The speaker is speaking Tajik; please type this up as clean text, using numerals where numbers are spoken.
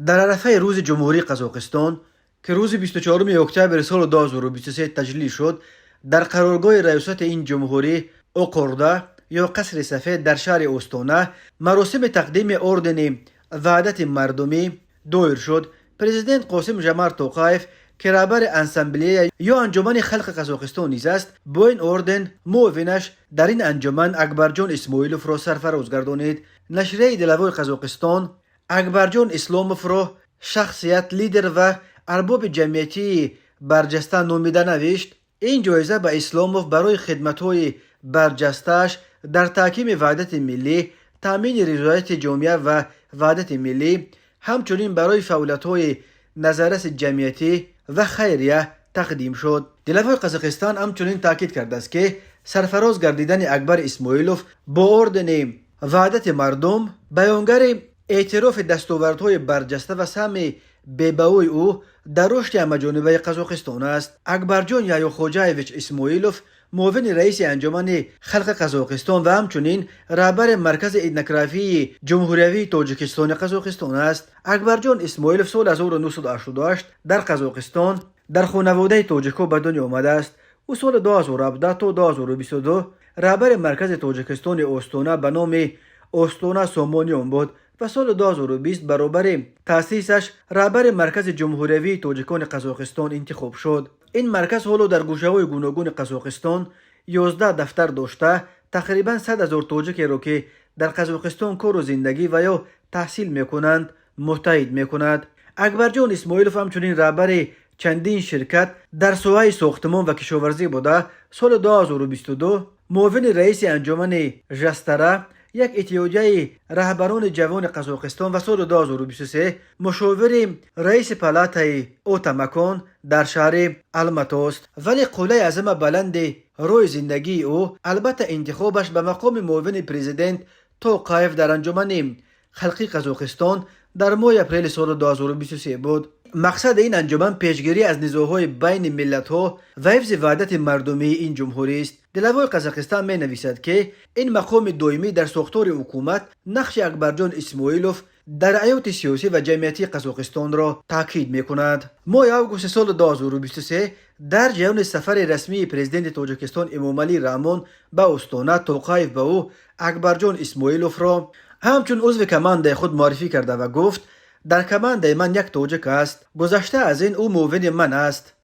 Дар арафаи Рӯзи Ҷумҳурии Қазоқистон, ки рӯзи 24 октябри соли 2023 таҷлил шуд, дар қароргоҳи раёсати ин ҷумҳурӣ, Оқорда ё Қасри Сафед дар шаҳри Остона, маросими тақдими ордени Ваҳдати мардумӣ доир шуд. Президент Қосим Жомарт Тоқаев, ки раҳбари Ассамблея ё Анҷумани халқи Қазоқистон низ аст, бо ин орден муовинаш дар ин анҷуман Акбарҷон Исмоиловро сарфароз гардонид. Нашрияи «Деловой Қазоқистон» Акбарҷон Исломовро шахсият, лидер ва арбоби ҷамъиятии барҷаста номида навишт: ин ҷоиза ба Исломов барои хидматҳои барҷастааш дар таҳкими ваҳдати миллӣ, таъмини ризояти ҷомеа ва ваҳдати миллӣ, ҳамчунин барои фаъолиятҳои назарраси ҷамъиятӣ ва хайрия тақдим шуд. «Деловой Қазоқистон» ҳамчунин таъкид кардааст, ки сарфароз гардидани Акбар Исмоилов бо ордени Ваҳдати мардум баёнгари эътирофи дастовардҳои барҷаста ва саҳми бебаҳои ӯ дар рушди ҳамаҷонибаи Қазоқистон аст. Акбарҷон Яҳёхоҷаевич Исмоилов муовини раиси Анҷумани халқи Қазоқистон ва ҳамчунин раҳбари Маркази этнографияи ҷумҳуриявии Тоҷикистони Қазоқистон аст. Акбарҷон Исмоилов соли 1988 дар Қазоқистон дар хонаводаи тоҷикҳо ба дунё омадааст. Ӯ соли 2017 то 2022 раҳбари Маркази Тоҷикистони Остона ба номи Остона Сомониён буд ва соли 2020 баробари таъсисаш раҳбари Маркази ҷумҳуриявии тоҷикони Қазоқистон интихоб шуд. Ин марказ ҳоло дар гӯшаҳои гуногуни Қазоқистон 11 дафтар дошта, тақрибан 100 000 тоҷикеро, ки дар Қазоқистон кору зиндагӣ ва ё таҳсил мекунанд, муттаҳид мекунад. Акбарҷон Исмоилов ҳамчунин раҳбари чандин ширкат дар соҳаи сохтмон ва кишоварзӣ буда, соли 2022 муовини раиси анҷумани «Жастар», як иттиҳодияи раҳбарони ҷавони Қазоқистон, ва соли 2023 мушовири раиси палатаи Отамакон дар шаҳри Алматост. Вале қуллаи аз ҳама баланди роҳи зиндагии ӯ, албатта, интихобаш ба мақоми муовини президент Тоқаев дар Анҷумани халқи Қазоқистон дар моҳи апрели соли 2023 буд. Мақсади ин анҷуман пешгирӣ аз низоъҳои байни миллатҳо ва ҳифзи ваҳдати мардумии ин ҷумҳурист. «Деловой Қазоқистон» менависад, ки ин мақоми доимӣ дар сохтори ҳукумат нақши Акбарҷон Исмоилов дар ҳаёти сиёсӣ ва ҷамъиятии Қазоқистонро таъкид мекунад. Моҳи августи соли 2023 дар ҷараёни сафари расмии президенти Тоҷикистон Эмомалӣ Раҳмон ба Остона, Тоқаев ба ӯ Акбарҷон Исмоиловро ҳамчун узви командаи худ муаррифӣ карда ва гуфт: «Дар командаи ман як тоҷик аст. Гузашта аз ин, ӯ муовини ман аст».